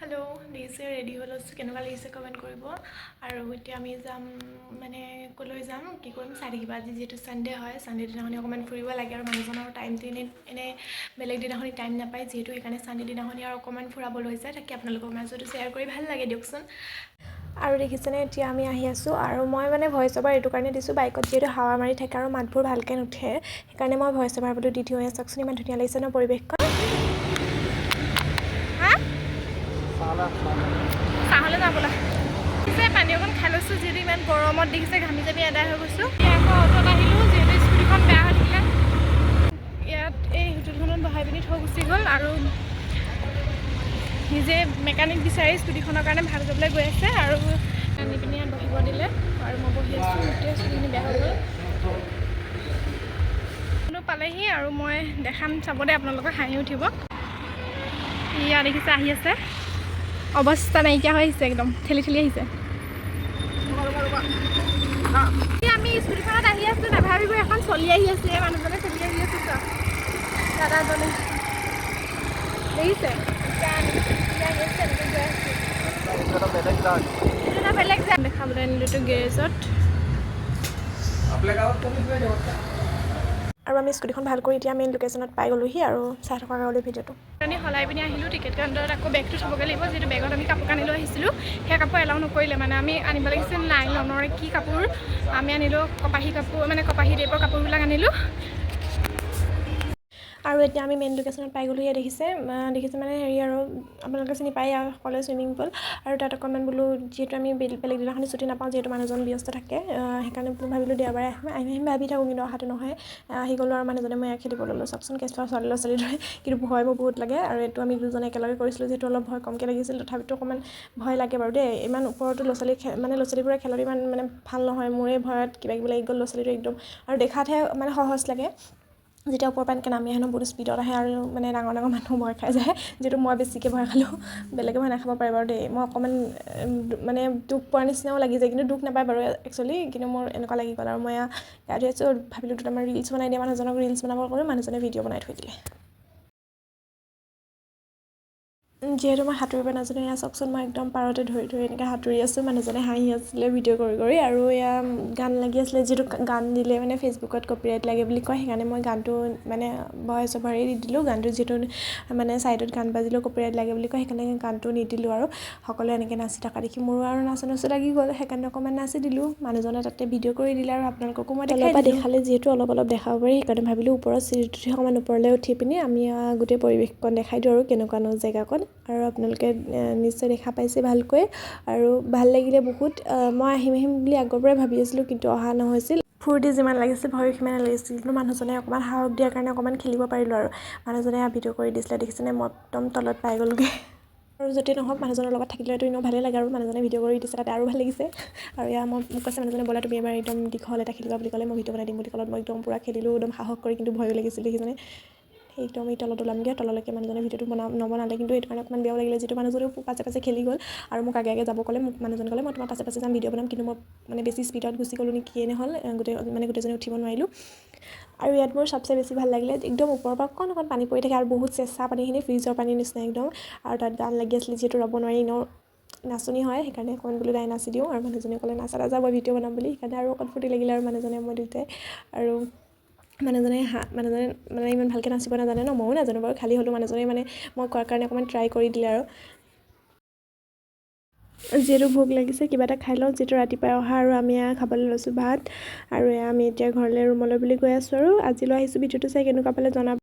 Hello', দেখিছে, ready হৈ লৈছোঁ। কেনেকুৱা লাগিছে কমেণ্ট কৰিব। আৰু এতিয়া আমি যাম, মানে ক'লৈ যাম, কি কৰিম চাই থাকিবা। আজি যিহেতু ছানডে হয়, ছানডে দিনাখনি অকণমান ফুৰিব লাগে আৰু মানুহজনৰ টাইমটো এনেই এনেই বেলেগ দিনাখনি টাইম নাপায় যিহেতু, সেইকাৰণে ছানডে দিনাখনি আৰু অকণমান ফুৰাব লৈ যায়। তাকে আপোনালোকৰ মাজতো শ্বেয়াৰ কৰি ভাল লাগে দিয়কচোন। আৰু দেখিছেনে, এতিয়া আমি আহি আছোঁ আৰু মই মানে ভইচ অভাৰ এইটো কাৰণে দিছোঁ, বাইকত যিহেতু হাৱা মাৰি থাকে আৰু মাতবোৰ ভালকৈ নুঠে, সেইকাৰণে মই ভইচ অভাৰ বোলো দি দিওঁ। এয়া চাওকচোন, ইমান ধুনীয়া লাগিছে ন পৰিৱেশখন? হা, চাহলৈ যাওঁ ব'লা। পিছে পানী অকণ খাই লৈছোঁ, যিহেতু ইমান গৰমত দেখিছে ঘামি জামি আদায় হৈ গৈছোঁ। এতিয়া আকৌ অ'টত আহিলোঁ, যিহেতু স্কুটিখন বেয়া হৈ থাকিলে। ইয়াত এই হোটেলখনত বহাই পিনি থৈ গুচি গ'ল আৰু নিজে মেকানিক বিচাৰি স্কুটিখনৰ কাৰণে ভাল কৰিবলৈ গৈ আছে। আৰু আনি পিনি ইয়াত বহিব দিলে আৰু মই বহি আছোঁ। গোটেই চুলিখিনি বেয়া হৈ গ'ল। পালেহি আৰু মই দেখাম, চাব দেই, আপোনালোকৰ হাঁহি উঠিব। ইয়া দেখিছে, আহি আছে, অৱস্থা নাইকিয়া হৈ আহিছে, একদম ঠেলি ঠেলি আহিছে। এতিয়া আমি স্কুটিখনত আহি আছোঁ, নাভাবিব এখন চলি আহি আছে। এই মানুহজনে চলি আহি আছে, চোৱা, দাদাজনে দেখিছে। এতিয়া আমি আহি আছোঁ, এনেকৈ গৈ আছোঁ। এইটো এটা বেলেগ জেগা দেখাবলৈ আনিলোঁ এইটো গেৰেজত। आपल्या गावात कोणीच नाही ठेवत का? আৰু আমি স্কুটিখন ভাল কৰি এতিয়া মেইন লোকেশ্যনত পাই গ'লোহি আৰু চাই থকা গ'লো ভিডিঅ'টো। আমি সলাই পিনি আহিলোঁ টিকেট কাউণ্টাৰত। আকৌ বেগটো থ'বগৈ লাগিব, যিহেতু বেগত আমি কাপোৰ কানি লৈ আহিছিলোঁ। সেই কাপোৰ এলাউ নকৰিলে, মানে আমি আনিব লাগিছিল নাইলনৰ কি কাপোৰ, আমি আনিলোঁ কপাহী কাপোৰ, মানে কপাহী টাইপৰ কাপোৰবিলাক আনিলোঁ। আৰু এতিয়া আমি মেইন লোকেশ্যনত পাই গ'লোঁ। ইয়াত দেখিছে, দেখিছে মানে হেৰি আৰু আপোনালোকে চিনি পায় আৰু সকলোৱে, চুইমিং পুল। আৰু তাত অকণমান বোলো, যিহেতু আমি বেলেগ দিনাখনি ছুটি নাপাওঁ, যিহেতু মানুহজন ব্যস্ত থাকে, সেইকাৰণে বোলো ভাবিলোঁ দেওবাৰে আহিম। আহিম আহিম ভাবি থাকোঁ, কিন্তু অহাটো নহয়। আহি গ'লোঁ আৰু মানুহজনে মই খেলিব ল'লোঁ। চাওকচোন, কেঁচুৱা ছোৱালী ল'ৰা ছোৱালীৰ দৰে, কিন্তু ভয় মোৰ বহুত লাগে। আৰু এইটো আমি দুজনে একেলগে কৰিছিলোঁ, যিহেতু অলপ ভয় কমকৈ লাগিছিল, তথাপিতো অকণমান ভয় লাগে বাৰু দেই। ইমান ওপৰতো ল'ৰা ছোৱালী মানে ল'ৰা ছোৱালীবোৰে খেলত ইমান মানে ভাল নহয়। মোৰে ভয়ত কিবা কিবি লাগি গ'ল। ল'ৰা ছোৱালীটো একদম আৰু দেখাতহে মানে সহজ লাগে, যেতিয়া ওপৰৰ পৰা এনেকৈ নামি আহে ন, বহুত স্পীডত আহে আৰু মানে ডাঙৰ ডাঙৰ মানুহ ভয় খাই যায়। যিহেতু মই বেছিকৈ ভয় খালোঁ, বেলেগে ভয় নাখাব পাৰে বাৰু দেই। মই অকণমান মানে দুখ পোৱাৰ নিচিনাও লাগি যায়, কিন্তু দুখ নাপায় বাৰু একচুৱেলি, কিন্তু মোৰ এনেকুৱা লাগি গ'ল। আৰু মই গা ধুই আছোঁ, ভাবিলোঁ দুটামান ৰিলচ বনাই দিয়ে। মানুহজনক ৰিলচ বনাব ক'লোঁ, মানুহজনে ভিডিঅ' বনাই থৈ দিলে। যিহেতু মই সাঁতুৰিব নাজানো, এয়া চাওকচোন, মই একদম পাৰতে ধৰি ধৰি এনেকৈ সাঁতুৰি আছোঁ। মানুহজনে হাঁহি আছিলে ভিডিঅ' কৰি কৰি। আৰু এয়া গান লাগি আছিলে, যিহেতু গান দিলে মানে ফেচবুকত কপিৰাইট লাগে বুলি কয়, সেইকাৰণে মই গানটো মানে ভইচ অভাৰেই দি দিলোঁ। গানটো যিহেতু মানে ছাইডত গান বাজিলেও কপিৰাইট লাগে বুলি কয়, সেইকাৰণে গানটো নিদিলোঁ। আৰু সকলোৱে এনেকৈ নাচি থকা দেখি মোৰো আৰু নাচো নাচো লাগি গ'ল, সেইকাৰণে অকণমান নাচি দিলোঁ। মানুহজনে তাতে ভিডিঅ' কৰি দিলে আৰু আপোনালোককো মই দেখাই দিলোঁ। দেখালে যিহেতু অলপ অলপ দেখাব পাৰি, সেইকাৰণে ভাবিলোঁ ওপৰত চিৰিটো উঠি অকণমান ওপৰলৈ উঠি পিনি আমি গোটেই পৰিৱেশকণ দেখাই দিওঁ আৰু কেনেকুৱানো জেগাকণ। আৰু আপোনালোকে নিশ্চয় দেখা পাইছে ভালকৈ আৰু ভাল লাগিলে বহুত। মই আহিম আহিম বুলি আগৰ পৰাই ভাবি আছিলোঁ, কিন্তু অহা নহৈছিল। ফূৰ্তি যিমান লাগিছিল, ভয়ো সিমানে লাগিছিল, কিন্তু মানুহজনে অকণমান সাহস দিয়াৰ কাৰণে অকণমান খেলিব পাৰিলোঁ। আৰু মানুহজনে ভিডিঅ' কৰি দিছিলে। দেখিছেনে, মই একদম তলত পাই গ'লোগৈ। আৰু য'তেই নহওক, মানুহজনৰ লগত থাকিলেতো এনেও ভালেই লাগে আৰু মানুহজনে ভিডিঅ' কৰি দিছে, তাতে আৰু ভাল লাগিছে। আৰু এয়া মই মোক কৈছে মানুহজনে, "ব'লা, তুমি এবাৰ একদম দীঘল এটা খেলিবা" বুলি ক'লে, "মই ভিডিঅ' বনাই দিম" বুলি ক'লত মই একদম পূৰা খেলিলোঁ একদম সাহস কৰি, কিন্তু ভয়ো লাগিছিল। দেখিছেনে, একদম এই তলত ওলামগৈ, তললৈকে মানুহজনে ভিডিঅ'টো নবনালে, কিন্তু সেইটো কাৰণে অকণমান বেয়াও লাগিলে, যিটো মানুহজনেও পাছে পাছে খেলি গ'ল আৰু মোক আগে আগে যাব ক'লে। মোক মানুহজনে ক'লে, "মই তোমাৰ পাছে পাছে যাম, ভিডিঅ' বনাম।" কিন্তু মই মানে বেছি স্পীডত গুচি গ'লোঁ নে কিয়ে নহ'ল, গোটেই মানে গোটেইজনী উঠিব নোৱাৰিলোঁ। আৰু ইয়াত মোৰ চবচে বেছি ভাল লাগিলে, একদম ওপৰৰ পৰা অকণ অকণ পানী পৰি থাকে আৰু বহুত চেঁচা পানীখিনি, ফ্ৰিজৰ পানীৰ নিচিনা একদম। আৰু তাত গান লাগি আছিলে, যিহেতু ৰ'ব নোৱাৰি, এনেও নাচনী হয়, সেইকাৰণে অকণমান বোলো নাই নাচি দিওঁ। আৰু মানুহজনে ক'লে, "নাচা নাচা, মই ভিডিঅ' বনাম" বুলি, সেইকাৰণে আৰু অকণ ফূৰ্তি লাগিলে। আৰু মানুহজনে মই দুয়োটাই, আৰু মানুহজনে মানে ইমান ভালকৈ নাচিব নাজানে ন, ময়ো নাজানো বাৰু, খালী হ'লেও মানুহজনে মানে মই কোৱাৰ কাৰণে অকণমান ট্ৰাই কৰি দিলে। আৰু যিহেতু ভোক লাগিছে, কিবা এটা খাই লওঁ, যিহেতু ৰাতিপুৱাই অহা। আৰু আমি এয়া খাবলৈ লৈছোঁ ভাত। আৰু এয়া আমি এতিয়া ঘৰলৈ ৰুমলৈ বুলি গৈ আছোঁ। আৰু আজিলৈ আহিছোঁ। ভিডিঅ'টো চাই কেনেকুৱা পালে জনাব।